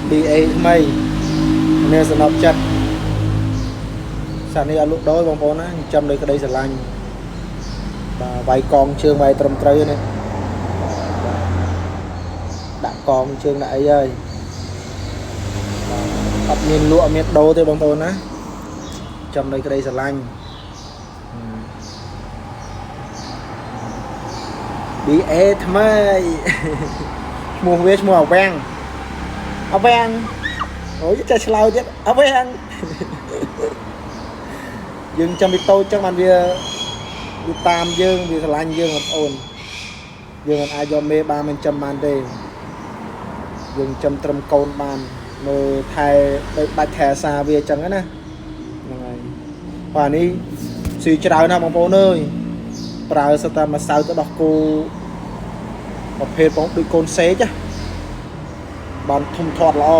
BA ថ្មីនេះសំណប់ចិត្តសានេះអត់លក់ដូរបងប្អូនណាចិញ្ចឹមដោយក្តីស្រឡាញ់បាទវាយកងជើងវាយត្រឹមត្រូវនេះបាទដាក់កងជើងដាក់អីហើយបាទអត់មានលក់អត់មានដូរទេបងប្អូនណាចាំដោយក្តីស្រឡាញ់ BA ថ្មីឈ្មោះវាឈ្មោះអាវាំងអាវាំងអូយចេះឆ្លើយទៀតអាវាំងយើងចាំពីតូចចឹងបានវាវាតាមយើងវាស្រឡាញ់យើងបងប្អូនយើងមិនអាចយកមេបានមិនចាំបានទេយើងចាំត្រឹមកូនបានមើលថែដូចបាច់ថែអាសាវាចឹងណាហ្នឹងហើយបាទនេះស៊ីច្រើនណាស់បងប្អូនអើយប្រើសិតតែម្សៅទៅដោះគោប្រភេទបងដូចកូនសេកណាបានធំធាត់ល្អ